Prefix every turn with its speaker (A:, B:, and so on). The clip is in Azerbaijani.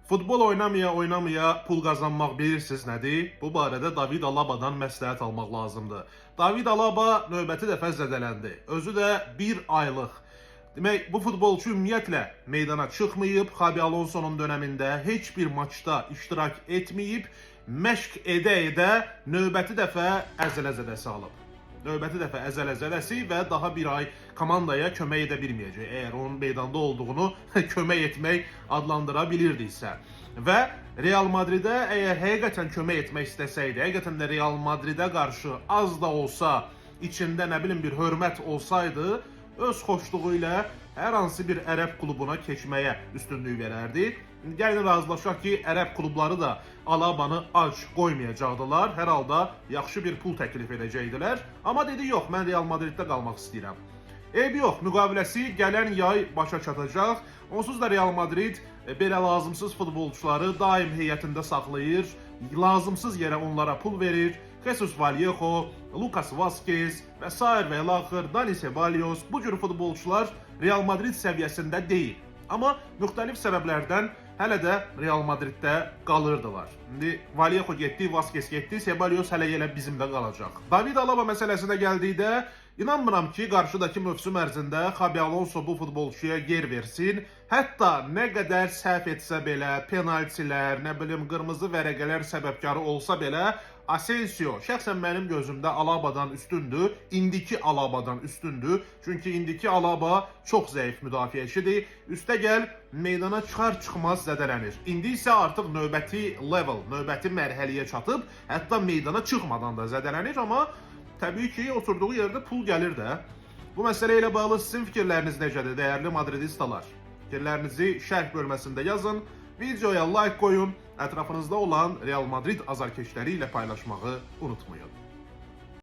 A: Futbol oynamaya oynamaya pul qazanmaq bilirsiniz nədir? Bu barədə David Alabadan məsləhət almaq lazımdır. David Alaba növbəti dəfə zədələndi. Özü də bir aylıq. Demək, bu futbolçu ümumiyyətlə meydana çıxmayıb, Xabi Alonso'nun dönəmində heç bir maçda iştirak etməyib, məşq edə-edə növbəti dəfə əzələ zədəsi alıb. Növbəti dəfə əzələ zədəsi və daha bir ay komandaya kömək edə bilməyəcək. Əgər onun meydanda olduğunu kömək etmək adlandıra bilirdiksə. Və Real Madridə əgər həqiqətən kömək etmək istəsəydi, həqiqətən də Real Madridə qarşı az da olsa içində nə bilim bir hörmət olsaydı, öz xoşluğu ilə hər hansı bir ərəb klubuna keçməyə üstünlük verərdi. Gəlin razılaşaq ki, ərəb klubları da Alabanı ac qoymayacaqdılar. Hər halda yaxşı bir pul təklif edəcəkdilər. Amma dedi yox, mən Real Madriddə qalmaq istəyirəm. Eybi yox, müqaviləsi gələn yay başa çatacaq. Onsuz da Real Madrid belə lazımsız futbolçuları daim heyətində saxlayır, lazımsız yerə onlara pul verir. Jesus Vallejo, Lucas Vazquez və sair və ilaxır, Dani Ceballos bu cür futbolçular Real Madrid səviyyəsində deyil. Amma müxtəlif səbəblərdən hələ də Real Madriddə qalırdılar. İndi Vallejo getdi, Vazquez getdi, Ceballos hələ elə bizimdə qalacaq. David Alaba məsələsinə gəldikdə inanmıram ki, qarşıdakı mövsüm ərzində Xabi Alonso bu futbolçuya yer versin. Hətta nə qədər səhv etsə belə, penaltilər, nə bilim qırmızı vərəqələr səbəbkarı olsa belə, Asensio şəxsən mənim gözümdə Alabadan üstündür. İndiki Alabadan üstündür. Çünki indiki Alaba çox zəif müdafiəçidir. Üstəgəl meydana çıxar çıxmaz zədələnir. İndi isə artıq növbəti level, növbəti mərhələyə çatıb, hətta meydana çıxmadan da zədələnir, amma təbii ki, oturduğu yerdə pul gəlir də. Bu məsələ ilə bağlı sizin fikirləriniz necədir, dəyərli madridistalar? Fikirlərinizi şərh bölməsində yazın. Videoya like qoyun, ətrafınızda olan Real Madrid azarkeşləri ilə paylaşmağı unutmayın.